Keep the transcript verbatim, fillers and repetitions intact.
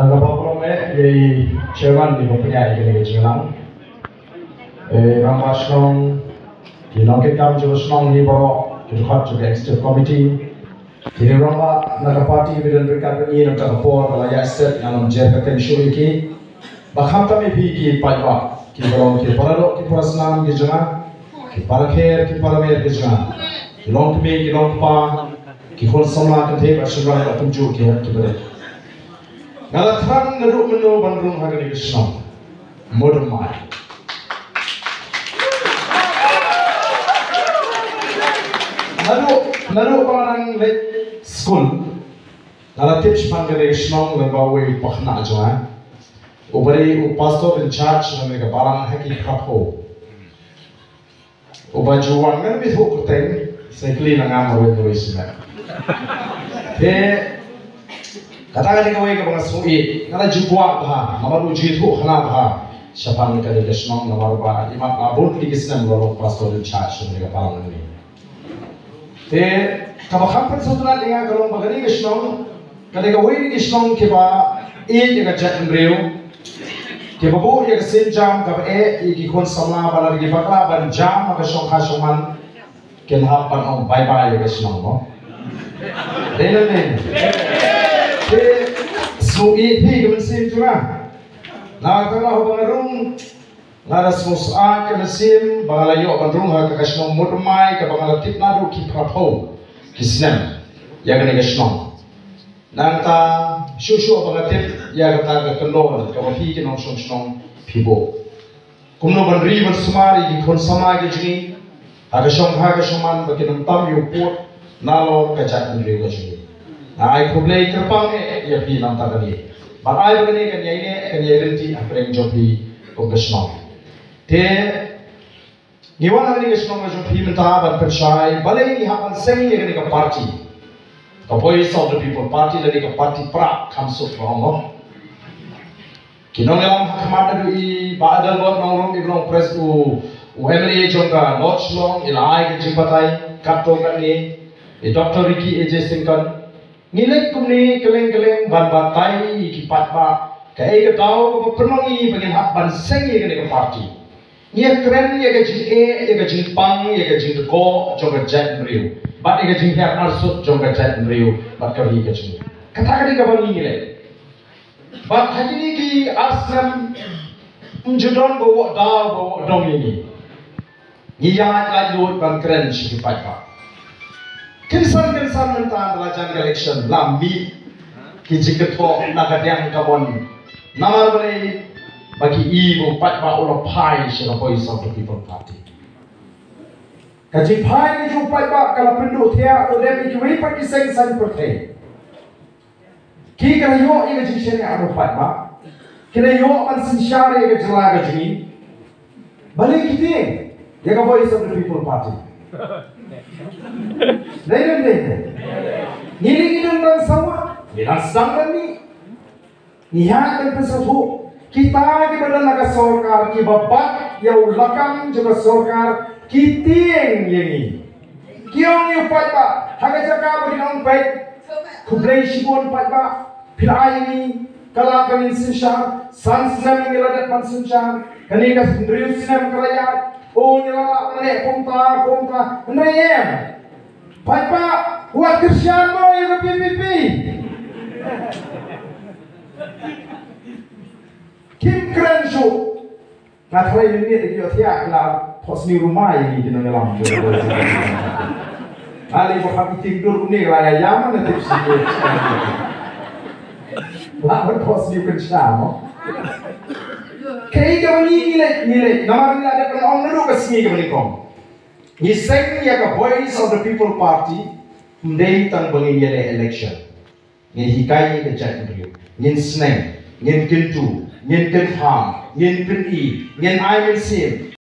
Nga kyrpad ïa i chairman ba pynïaid ïa kane ka jingïalang. Eh, rangbah shnong, ki nongkitkam jong ka shnong hi baroh, ki dkhot jong ka executive committee, ki rangbah na ka party ba don ryngkat bad ngi, na kata ka por ba la ïaid stet, nga nym jer kyrteng shuh ïa ki. Bad khamtam ïa phi ki paidbah, kiba long ki paradoh ki parasnam ki jong nga, ki parakher ki paramer ki jong nga, ki longkmie ki longkpa, ki khun samla kynthei bad shynrang bad kumjuh ki hep ki barit. Nga la thrang naduh mynno ban rung ha kane ka shnong Mudmai. Naduh, naduh ba nga dang leit skul, nga la tip shaphang kane ka shnong lyngba uwei u pakhynnah jong nga, uba dei u pastor in charge na kane ka balang ha ki khatphew. Uba ju wan, ngan ym ïathuh kyrteng, sa kylli na nga marwei marwei shisha. Te kata ka dei kawei kaba nga sngew ïeit, nga la ju kwah bha, namar u ju ïathuh khynnah bha shaphang kane ka shnong, namar ba i mat la bun tylli ki snem la long pastor in charge na kane ka balang hangne. Te kaba kham pynsngewtynnat ïa nga ka long ba kane ka shnong ka dei kawei na ki shnong kiba ïeit ïa ka jaitbynriew, kiba buh ïa ka sienjam kaba eh ïa ki khun samla ba lada ki bakla ban jam ha ka shongkha shongman, kin hap ban ong bye bye ïa ka shnong, mo. Dei ne em? Te sngew ïeit phi ka mynsiem jong nga. Na kata ka daw ba nga rung, nga la sngewsih ka mynsiem ba nga la ïoh ban rung ha ka shnong Mudmai kaba nga la tip naduh ki phraphew ki snem ïa kane ka shnong. Nangta shuh shuh ba nga tip ïa kata ka kyndon kaba phi ki nongshong shnong phi buh. Kumno ban ri ban sumar ïa ki khun samla ki jong ngi ha ka shongkha ka shongman ba kin ym tam ïa u pud nalor ka jaitbynriew ka jong ngi. Nga ai khublei kyrpang eh ïa phi na bynta kane. Bad ai ba kane kan ïai neh kan ïai rynti hapdeng jong phi kum ka shnong. Te ngi wan ha kane ka shnong ka jong phi mynta ban pynshai balei ngi hap ban seng ïa kane ka party, ka Voice of the People Party lane ka party Prah Khamsuk ba ong. Ki nongïalam ha khmat naduh i Bah Adelbert Nongrum iba long pres u, u M L A jong ka North Shillong, i la ai ka jingbatai katto katne, i Doctor Ricky A J Syngkon. Ngi leit kumne kylleng kylleng ban batai ïa ki paidbah kaei ka daw kaba pynlong ïa ngi ba ngin hap ban seng ïa kane ka party. Ngi ïakren ïa ka jingeh, ïa ka jingpang, ïa ka jingdkoh jong ka jaitbynriew bad ïa ka jinghiar arsut jong ka jaitbynriew bad ka ri ka jong ngi. Kata ka dei kaba ngi ngi leh. Bad ha kine ki ar snem ym ju don ba u daw ba u dong ïa ngi. Ngi ïaid laitluid ban kren sha ki paidbah. Kynsan kynsan mynta ynda la jan ka election la mih ki jingkynthoh na ka diang ka mon. Namar balei? Ba ki i ba u paidbah u la phai sha ka Voice of the People Party. Ka jingphai ka jong u paidbah ka la pynduh thiah u dep ïa kiwei pat ki seng saiñ pyrthei. Ki ka la ïoh ïa ka jingshaniah na u paidbah. Ki la ïoh ban synshar ïa ka jylla ka jong ngi. Balei ki tieng ïa ka Voice of the People Party? Dei ne em dei? Ngi dei ngi dang dang sawut, ngi dang sdang ban mih. Ngi hap ban pynsngewthuh, kita kiba don ha ka sorkar kiba bat ïa u lakam jong ka sorkar ki tieng ïa ngi. Ki ong ïa u paidbah ha ka jaka ba kin ong peit, khublei shibun paidbah, phi la ai ïa ngi, ka la ka ngin synshar, san snem ngi la dep ban synshar, kane ka hynriew snem ka la ïaid, o ngi la lah ban leh kumta kumta, hynrei em. Paidbah, wat kyrshan mo ïa ka V P P. Kim kren shuh. Nga tharai mynmiet ki ïohthiah ki la thohsniew rumai ïa ngi ki nongïalam. Nga lei ba hap ïa ïating dur kumne la ïa ïam na tip sniew. La ba thohsniew kynsha mo. Kaei kaba ngi ngi leh ngi leh namar ngi la dep ban ong naduh ka sngi kaba nyngkong. Ngi seng ïa ka Voice of the People Party, ym dei tang ba ngin ïaleh election. Ngin hikai ïa ka jaitbynriew. Ngin sneng, ngin kyntu, ngin kynpham, ngin pyni, ngin ai mynsiem.